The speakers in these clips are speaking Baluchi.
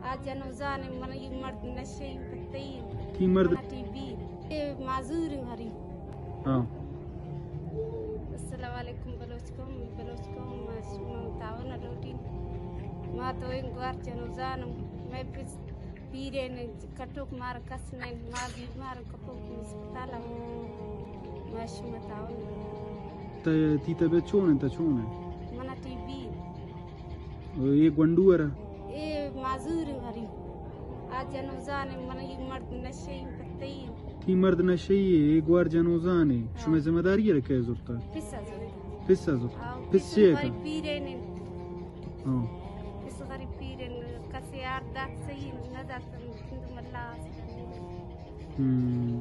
آ جنوزان من، یہ مرد نشئی پتئی۔ تی مرد؟ منا ٹی بی۔ اے معذور غریب۔ ہاں۔ السلام علیکم بلوچ قوم، بلوچ قوم، ما شما تعاون لوٹین۔ ما دوئیں گوار جنوزان، میں پس پیرین، کٹوک مار کس نہیں، ما بیمار کپوک ہسپتال، ما شما تعاون لوٹین۔ تی طبیعت چون ہے؟ تا چون ہے؟ منا ٹی بی۔ اے گونڈو ارا؟ اے معذور غریب۔ آ جنوزان من، یہ مرد نشئی پتئی۔ تی مرد نشئی ہے، اے گوار جنوزان ہے۔ ہاں۔ شما ذمہ داری ارا کئے زرتا؟ پسا زرتا۔ پسا زرتا۔ ہاں، پس پس چے غریب پیرین۔ ہاں۔ پس غریب پیرین، کسے آر دات صحیح نہ دات، ملا۔ ہم۔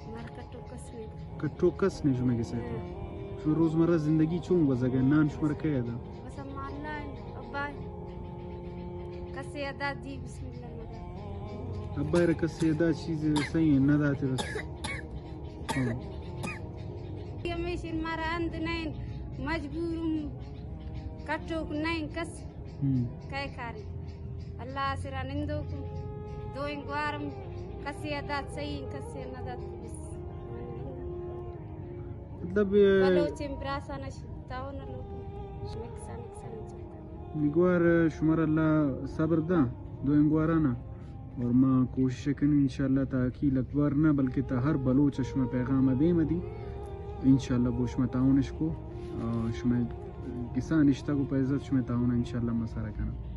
مار کٹو کس نے۔ کٹو کس نے شما کے ساتھ؟ ہاں۔ شما روزمرہ زندگی چون گوزگا؟ نان شما را کئے دا؟ بس ہم اللہ ابا کسے ادا دی، بسم اللہ مارا۔ ابا را کسے ادا چیز صحیح ہے، نہ داتے بس۔ ہاں۔ ہمیشہ مارا اند نہیں، مجبور ہم، کٹوک نہیں کس۔ ہم۔ کئے کاری۔ اللہ سرا نندوک۔ دوئیں گوارم، کسے دات صحیح، کسے نہ دات بس۔ مطلب، اے، بلوچیں براساں اش تعاون لوٹوں۔ نقصان، نقصان چاہتا۔ نگوار شمارا اللہ صبر دا، دوئیں گوارانا۔ اور ما کوشش کنیں انشاءاللہ تا عقیل اکبر نہ، بلکہ تا ہر بلوچ شما پیغام دیم دی۔ انشاءاللہ گو شما تعاون اش کو، آ، شما کسان اشتا کو پہ عزت شما تعاون انشاءاللہ ما سارا کناں۔